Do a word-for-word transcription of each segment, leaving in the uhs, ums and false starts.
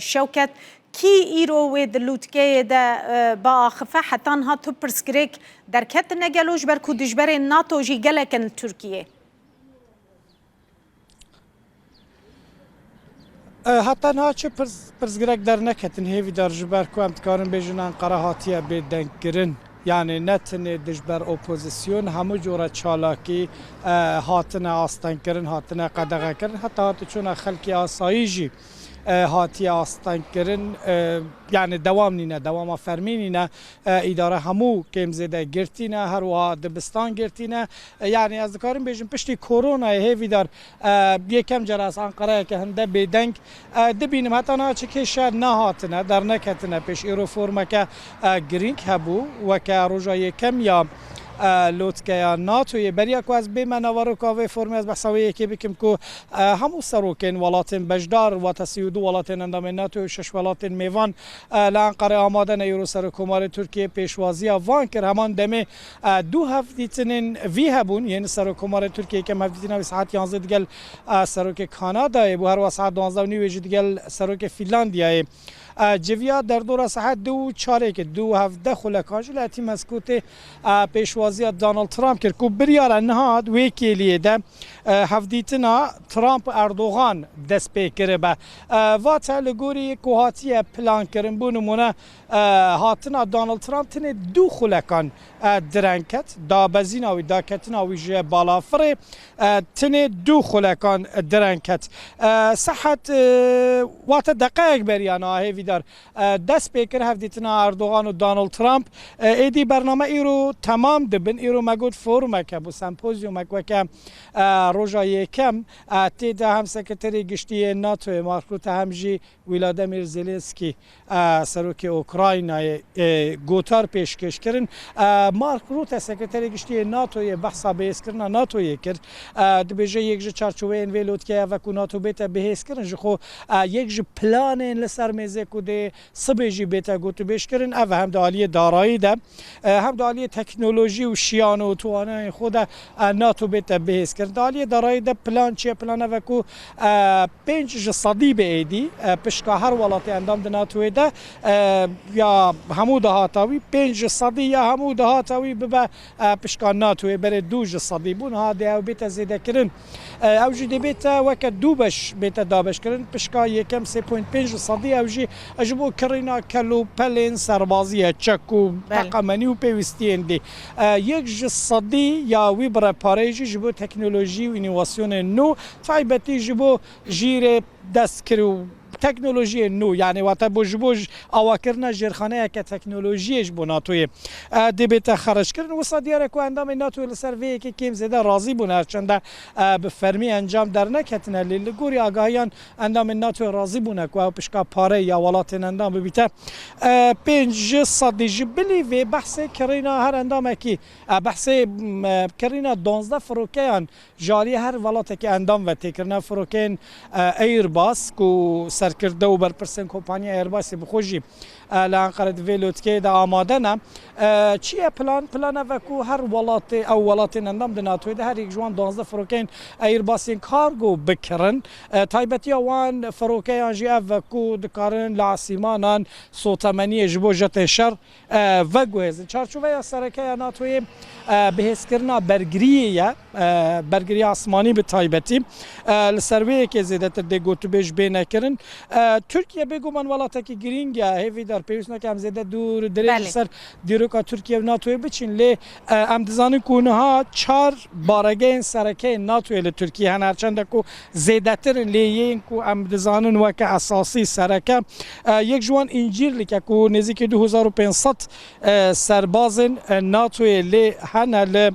Şewket, kî îro wê di lûtkeyê de, e, biaxife? Heta niha tu pirsgirêk derketine gelo, ji ber ku dijberên NATO jî gelek in li Tirkiyê? E, heta niha çi pirs-, pirsgirêk derneketin hêvîdar, ji ber ku em dikarin bêjin Enqere hatiye bêdengkirin. Yani ne tenê dijber opozîsyon, hemû cora çalakî, e, hatine astengkirin, hatine qedexekirin. Heta hatiçûna xelkê asayî jî, e, hatiye astengkirin. E, yani dewam nîne, dewama fermî nîne. E, îdare hemû kêm zêde girtîne, her wiha dibistan girtîne. E, yani ez dikarim bêjim piştî koronayê hêvîdar, e, yekem cara ez Anqereyeke hinde bêdeng, e, dibînim. Heta niha çi kêşe nehatine, derneketine pêş. Îro formeke, e, girîng hebû, weke roja yekem ya, e, lotkeya NATOyê. Beriya ku ez bême naveroka vê formê, ez behsa wê yekê bikim ku, e, hemû serokên welatên beşdar, wate sî û du welatên endamên NATO û şeş welatên mêvan, e, li Enqerê amade ne. Îro Serokkomarê Tirkiyê pêşwaziya van kir. Heman demê, e, du hevdîtinên vî hebûn, yên Serokkomarê Tirkiyê yekem hevdîtina wî saet yanzdeh digel, e, Serokê Kanadayê bû, herwa saet duwazdeh û nîvê jî digel Serokê Fînlandiyayê. E, civiya derdora saet du û çarêkê, du û hevdeh xulekan jî li Etî Meskûtê, e, pêşwaziya Donald Trump kir ku biryara niha di wê kêliyê de, e, hevdîtina Trump-Erdogan dest pê kiribe. E, vate li gorî ku hatiye plankirin, bo nimûne, e, hatina Donald Trump tenê du xulekan, e, direng ket, dabezîna wî, daketina wî ji balafirê, e, tenê du xulekan direng ket. E, saet, e, wate deqeyek beriya niha hêvîdar, e, dest pê kir hevdîtina Erdogan û Donald Trump. E, êdî bername îro temam dibin. Îro me got forumeke bû, sempozyumek weke, e, roja yekem, e, tê de hem Sekreterê Giştî yê NATOyê Mark Rutte hem jî Volodymyr Zelensky, e, serokê Ukraynayê, e, gotar pêşkêş kirin. E, Mark Rutte, Sekreterê Giştî yê NATOyê, behsa bihêzkirina NATOyê kir. E, dibêje yek ji çarçoveyên vê lotkeya ve ku NATO bête bihêzkirin, ji xwe, e, yek ji planên li ser mêzê ku dê sibê jî bête gotûbêjkirin, ev e hem di aliyê darayî de, e, hem di aliyê teknolojî û şiyan û towanayên xwe de, e, NATO bête bihêzkirin. Di aliyê darayî de plan çi ye? Plan ev e ku, e, pênc ji sedî bi êdî, e, pişka her welatê endam di NATOyê de, e, ya hemû dahata wî, pênc ji sedî ya hemû dahata wî bibe, e, pişka NATOyê, berê du ji sedî bû. Niha dê ew bête zêdekirin. E, ew jî dê bête weke du beş bête dabeşkirin. Pişka yekem sê point pênc ji sedî ew jî ji bo kirîna kel û pelên serbazî ye, çek û Belê. teqemenî û pêwîstiyên dî. E, yek ji sedî ya wî birepareyê jî ji bo teknolojî û înnovasyonên nû, taybetî ji bo jîrê destkirî û teknolojiyên nû, yani wate bo ji bo j-, awakirina jêrxaneyeke teknolojiyê ji bo NATOyê, e, dê bête xerckirin. Wisa diyar e ku endamên NATOyê li ser vê yekê kêm zêde razî bûn, her çende, e, bi fermî encam derneketine, lê li gorî agahiyan endamên NATOyê razî bûne ku ew pişka parey ya welatên endam bibîte, e, pênc ji sedî. Ji bilî vê behsê kirîna her endamekî, e, behsê, m, e, kirîna duwazdeh firokeyan ji aliyê her welatekî endam ve tê kirin. Ev firokeyên, e, Airbus ku serkirde û berpirsên kompaniya Airbusê bi xwe jî, e, li Enqere di vê lotikeyê de amade ne. E, çi ye plan? Plan ev e ku her welatê, ew welatên endam di NATOyê de her yek ji wan duwazdeh firokeyên Airbusên kargo bikirin. E, taybetiya wan firokeyan jî ev e ku dikarin li esîmanan sotemeniyê ji bo jetên şer, e, veguhêzin. Çarçoveya sereke ya NATOyê, e, bihêzkirina bergiriyê ye, e, bergiriya asmanî bi taybetî. E, li ser wê yekê zêdetir dê gotûbêj bêne kirin. E, Tirkiye bêguman welatekî girîng e, hêvîdar, pêwîst nake em zêde dûr dirêj Belê. li ser dîroka Tirkiye û NATOyê biçin, lê, e, em dizanin ku niha çar baregehên sereke yên NATOyê li Tirkiye hene, her çende ku zêdetir in, lê yên ku em dizanin weke esasî sereke, e, yek ji wan Încîrlîk e ku nêzîkî du hezar û pênc sed, e, serbazên, e, NATOyê lê hene li,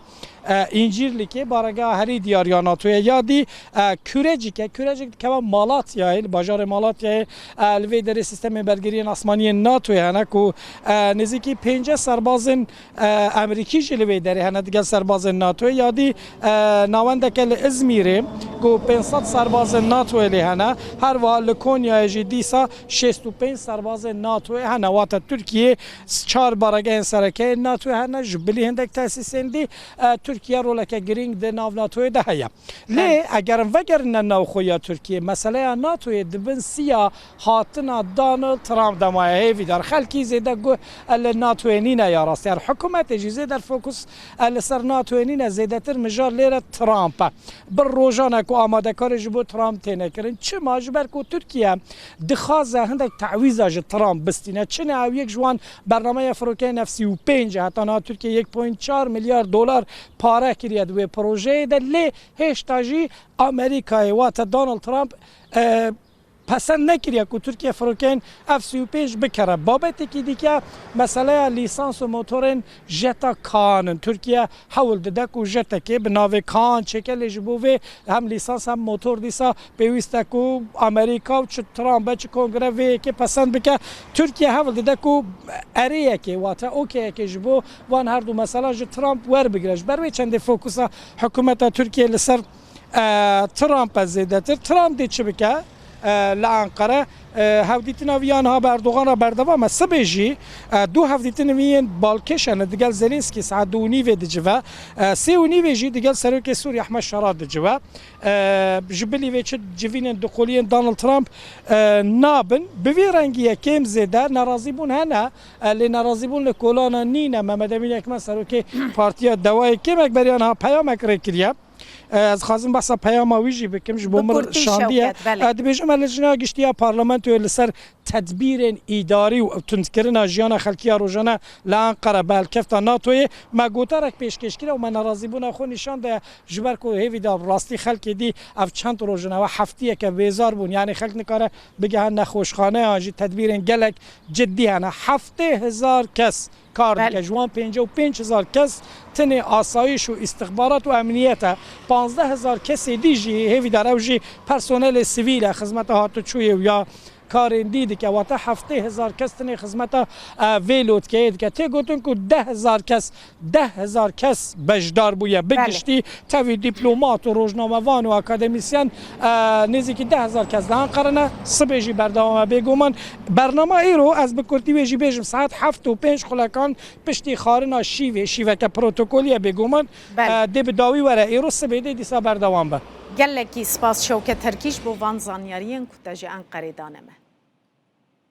e, Încîrlîkê, baregeha herî diyar ya NATOyê. Ya dî, e, Kürecik e. Kürecik dikeve Malatyayê, li bajarê Malatyayê, e, li vê derê sîstemên bergiriyên asmaniyên NATOyê hene ku, e, nêzîkî pêncî serbazên e, Emerîkî jî li vê derê hene digel serbazên NATOyê. Ya dî, e, navendeke li Îzmîrê ku pênc sed serbazên NATOyê lê hene. Her wiha li Konyayê jî dîsa şêst û pênc serbazên NATOyê hene. Wate Tirkiye çar baregehên sereke yên NATOyê hene, ji bilî hindek tesîsên dî. E, Tirkiye roleke girîng di nav NATOyê de heye. Lê eger em vegerine navxweya Tirkiye, meseleya NATOyê di bin siya hatina Donald Trump de maye. Hêvîdar, xelkî zêde gu e li NATOyê nîne ya rastî. Her hikûmetê jî zêde fokus e li ser NATOyê nîne, zêdetir mijar lê re Trump e. Bi rojan e ku amadekarê ji bo Trump têne kirin. Çima? Ji ber ku Tirkiye dixwaze hindek tewîza ji Trump bistîne. Çi ne ew yek ji wan bernameya firokeyên F sî û pênc e. Heta niha Tirkiye yek point çar milyar dolar pare kiriye di wê projeyê de, lê hêşta jî Amerîkayê, wate Donald Trump, e, pesend nekiriye ku Tirkiye firokeyên F sî û pênc bikere. Babetekî dîke, meseleya lîsans û motorên jeta Kaan in. Tirkiye hewl dide ku jetekê bi navê Kaan çêke, lê ji bo vê hem lîsans hem motor dîsa pêwîst e ku Amerîka û çi Trump be çi Kongre vê yekê pesend bike. Tirkiye hewl dide ku erêyekê, wate okeyekê ji bo van her du mesela ji Trump werbigire. Ji ber wê çendê fokusa hikûmeta Tirkiye li ser, e, Trump e zêdetir. Trump dê çi bike, e, li Enqere? E, hevdîtina wî ya niha bi Erdogan re berdewam e. Sibê jî, e, du hevdîtinên wî yên balkêş hene, digel Zelensky saet du û nîvê dicive. E, sê û nîvê jî digel Serokê Sûrî Ehmed Şara dicive. E, ji bilî vê çi civînên duquliyên Donald Trump, e, nabin. Bi vî rengî ye kêm zêde nerazîbûn hene, e, lê nerazîbûn li kolana nîne. Mehmet Emîn Ekmen, serokê Partiya Dewayê, kêmek beriya niha peyamek rêkiriye. E, ez dixwazim behsa peyama wî jî bikim, ji bo min şandiye. E, dibêjim, e, Lijneya Giştî ya Parlamentoyê li ser tedbîrên îdarî û tundkirina jiyana xelkî ya rojane li Enqere bi helkefta NATOyê me gotarek pêşkêş kiriye û me nerazîbûna xwe nîşan daye. Ji ber ku hêvî de rastî xelkê dî ev çend roj in, ew heftiyeke bêzar bûn. Yanî xelk nikare bigehe nexweşxaneyan, jî tedbîrên gelek ciddî hene. Heftê hezar kes kar dike. Ji wan pêncî û pênc hezar kes tenê asayîş û îstixbarat û emniyet e. Panzdeh hezar kesê dî jî hêvîdar, ew jî personelê sivîl e, xizmeta hatiçûyê û ya karên dî dike, wate heftê hezar kes tenê xizmeta, e, vê lotkeyê dike. Tê gotin ku deh hezar kes, deh hezar kes beşdar bûye. Bi giştî tevî dîplomat û rojnamevan û akademîsyen, e, nêzîkî deh hezar kes li Enqere ne. Sibê jî berdewam e bêguman. Bernama îro, ez bi kurtî wê jî bêjim, saet heft û pênc xulekan piştî xwarina şîvê, şîveke protokolî ye bêguman, e, dê bi dawî were îro, sibê dê dîsa berdewam be. Gelekî spas Şewket Terkî ji bo van zanyariyên ku te ji Enqerê dane me.